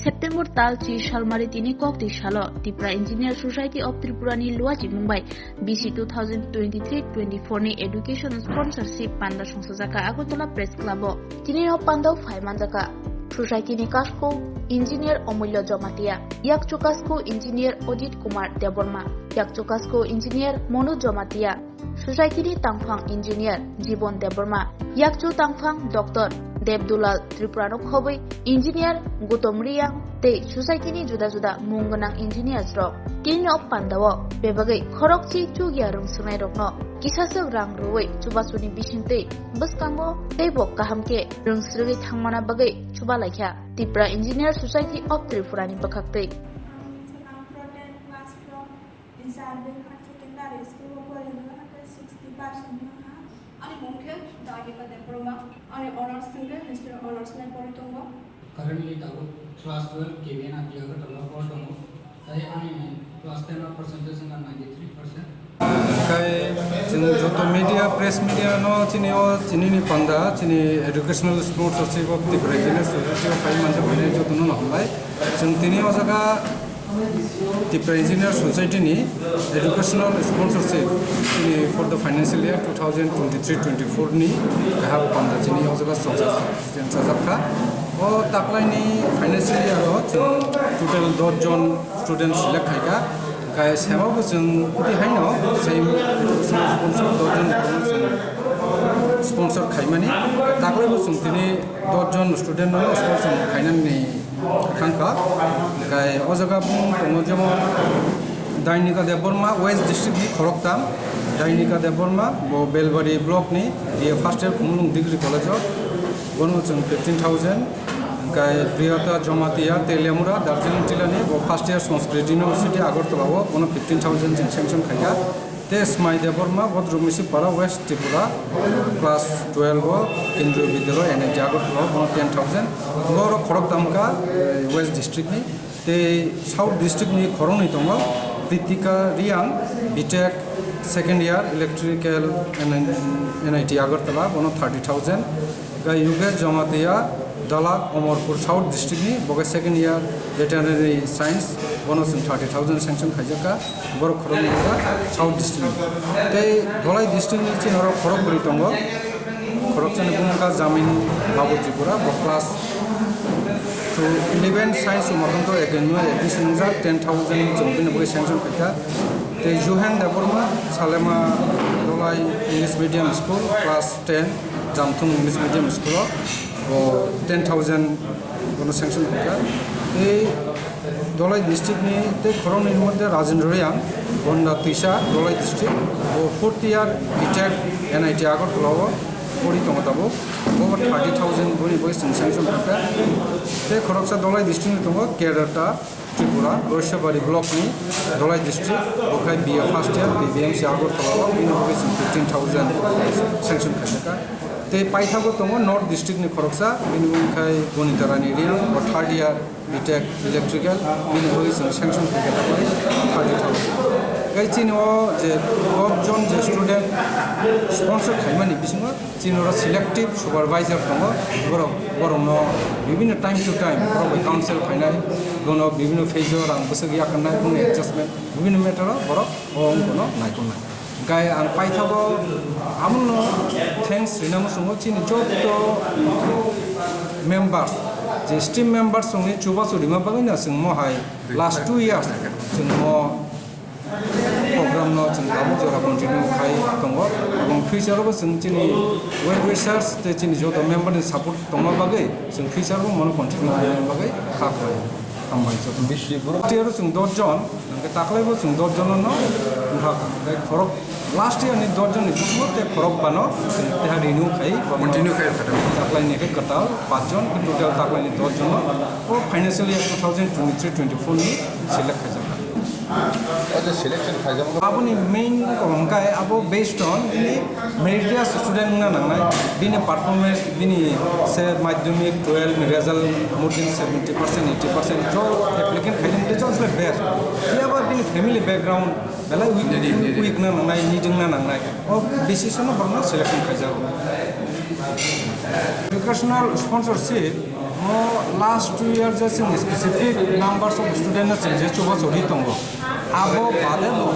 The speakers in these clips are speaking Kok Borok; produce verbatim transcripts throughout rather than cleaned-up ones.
September tal chi salmari tini kok twi salo Tipra Engineer Society of Tripura ni luachi mungbai B C two thousand twenty-three twenty-four ni education sponsorship panda songchajaka Agartala Press Club o. Tini o pandao phai manjaka Society ni kasko Engineer Omulya Jamatia, yakchu kasko Engineer Ajit Kumar Debbarma, yakchu kasko Engineer Monu Jamatia, Society ni tangphang Engineer Jibon Debbarma, yakchu tangphang Doctor Debdulal Tripura no khobwi Engineer Gutom Riang tei Society ni juda juda mung gwnang engineers rok. Tini o pandao bebagwi khorokchi chukya rwngswnai rokno kisaswk rang rwui chubasuni bisingtwi bwskango teibo kaham khe rwngsrwgwi thangmana bagwi chubalaikha Tipra Engineer Society of Tripura ni bwkhaktwi. Ani mung khe Dagika Debbarma, ani honours wngkhe History Honours ni pori tongo. Currently tabuk class twelve K B N R T Agartala o pori tongo. Tai ani class ten o percentage wngkha ninety three percent. Kai chwng joto media, press media no chini o chini ni panda, chini educational sponsorship of Tipra Engineer Society o pai manja bai joto no hambai. Chwng tini o jaga Tipra Engineer Society ni educational sponsorship chini for the financial year two thousand twenty-three twenty-four ni kaham panda chini o jaga songsa chajak kha. O taklai ni financial year o chwng total dos jon student select khai kha. Kai sema bo chwng udi haino same educational sponsor dos jon borok no chwng sponsor khaimani. Taklai bo chwng tini dos jon student no sponsor khainani thangkha. Kai o jaga bung tongo jemon Dainika Debbarma West District ni khoroktham, Dainika Debbarma bo Belbari block ni B A first year Khumulwng Degree College o, bono chwng fifteen thousand, kai Priyata Jamatia Teliamura Darjeeling Jila ni bo first year Sanskrit University Agartala o, bono fifteen thousand chwng sanction khaikha. Tei Smai Debbarma, Bodrumisi Para, West Tripura, class twelve o, Kendriya Vidyalaya, N I T Agartala o, bono ten thousand. Borok khoroktham wngkha, eh, West District ni. Tei South District ni khoroknwi tongo, Pritika Riang, B Tech, second year, Electrical, N I T Agartala, bono thirty thousand. Gai Yogesh Jamatia, Dalak, Omorpur South District ni, bo khe second year Veterinary Science, bono chwng thirty thousand sanction khaijak kha, borok khoroknwi wngkha South District ni. Tei Dholai District ni chini oro khorokbrwi tongo, khoroksani bumung kha Jamin Babu Tripura, bo class two eleven Science Umakanto Academy o admission wngjak, ten thousand chwng bini bagwi sanction khaikha. Tei Juhen Debbarma, Salema Dholai English Medium School, class ten, Jamthung English Medium School o, bo ten thousand bono sanction khaikha. Tei Dholai district ni tei khoroknwi ni moddhe Rajendra Reang, Gonda Twisa, Dholai district, bo fourth year B Tech N I T Agartala o pori tongo tabuk. Bo thirty thousand boni bagwi chwng sanction khaikha. Tei khoroksa Dholai district ni tongo Kerata Tripura, Roisabari block ni Dholai district, bo khai B A first year B B M C Agartala o, bini bagwi chwng fifteen thousand sanction khaikha. Tei paithago tongo North district ni khoroksa, bini bumung khai Bonita Rani Reang, bo third year B Tech Electrical, bini bagwi chwng sanction khaikha thirty thousand. Tei chini o je dos jon je student sponsor khaimani bisingo chini oro selective supervisor tongo, borok, borokno bibinno time to time borok bai counsel khainai, bono bibinno phase o rang bwswk yakarnai, boni adjustment, bibinno matter o borok o wngkha no naikolnai. Gai ang paithago amono thanks rina muchungo chini joto members, je stream members wngni chubachu rima bagwino chwng mo hai last two years chwng mo program no chwng tabuk jora continue khai tongo, ebong future o bo chwng chini well wishers tei chini joto member ni support tongma bagwi chwng future o mono continue khaina bagwi kha khlai. Hambai joto. Bisi borok. Tei oro chwng dos jon, hwnkhe taklai bo chwng dos jon no wngkha, tei khorok last year ni dos jon ni bisingo tei khorok bano chwng teha renew khai. Continue khai kha. Taklai ni khe kwtal pach jon, total taklai ni dos jon no o financial year two thousand twenty-three twenty-four ni select khaijak kha. O je selection khaijak. Aboni main wngkha abo based on bini meritorious student wngna nangnai, bini performance, bini se madhyamik twelve ni result more than seventy percent, eighty percent jo applicant khaijak tei josle best. Phiya ba bini family background belai weak, weak wngna nangnai, needy wngna nangnai. O basis no borokno selection khaijago. Educational sponsorship Last two years je chwng specific numbers of student no chwng je chubachu ri tongo. Abo bade bo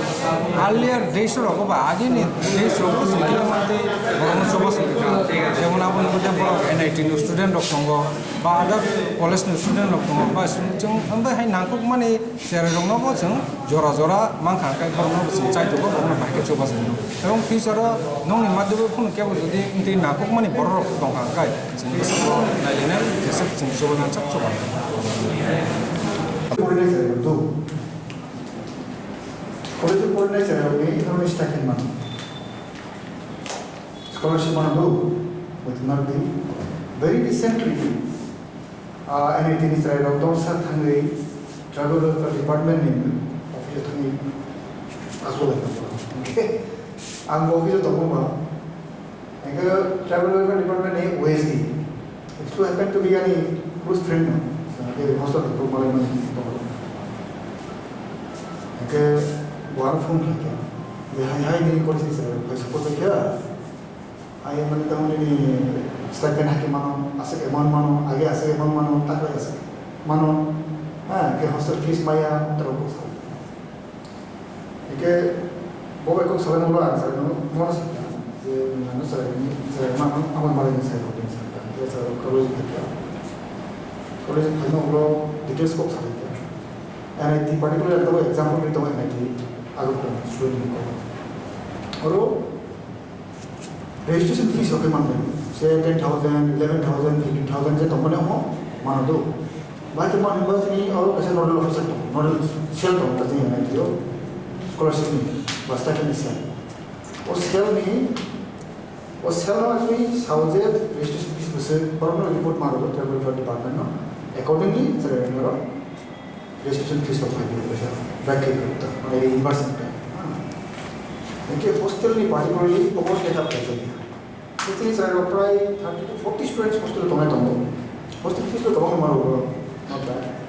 earlier days rogo ba agini days rogo chwng kila mantwi borokno chubachu rikha. Jemon aboni mode borok N I T ni student rok tongo, ba other college ni student rok tongo, ba chwng ambai hai nangkukmani cherai rokno bo chwng jora jora mankha, hwnkhe borokno bo chwng chaitokgo, borokno bahai khe chubachu rino. Ebong future o nokni madhyamo phano kebo jodi wngtwi nangkukmani borok rok tongkha hwnkhe, chwng bwskango nailainai jeswk chwng chubaina chak chubaina. Porinai chwrairok do. College o porinai chwrairokni normal stipend mano. Scholarship mano do. But not the very recently, ah, N I T ni chwrairok dorsa thangwi tribal welfare department ni office o thangwi aswk lai tongo. Ang office o tongma. Hingke tribal welfare department ni O S D. It so happen to be ani close friend no. Hingke hostel ni malai mani tongro. Hingke buar phone khlai khe. Je hai hai ni college ni sir, hai support khe. Ai mani tamo ni stipend hake mano, aswk amount mano, age aswk amount mano, tak bai aswk mano. Ha, ke hostel fees maya, tero ko sa. Hingke bo bai kok salai molo ang salai mano, mano sakha je nang no salai, salai mano, amo malai ni sai rok ni sakha, je salai college ni kha, college ni phaima ulo details kok salai kha. N I T particular ekta example ri tongo N I T Agartala student ni kok. Oro registration fees rok khe manbai, se ten thousand, eleven thousand, fifteen thousand je tongmani omo mano do. Bai khe mani ba chini oro kaisa nodal officer tongo, nodal cell tongo ta chini N I T o, scholarship ni ba stipend ni cell. O cell ni, o cell no actually sao je registration fees bwswk borokno report ma rwgo tribal welfare department no, accordingly chwrai rok registration fees rok phai di, kaisa back khe rwgo ta, mane reimbursement ta. Hingke hostel ni particularly focus khe ta phai jani. Chini chwrai rok prai thirty to forty students hostel tongnai tongo. Hostel fees to kwbangma ma rwgo, not bad.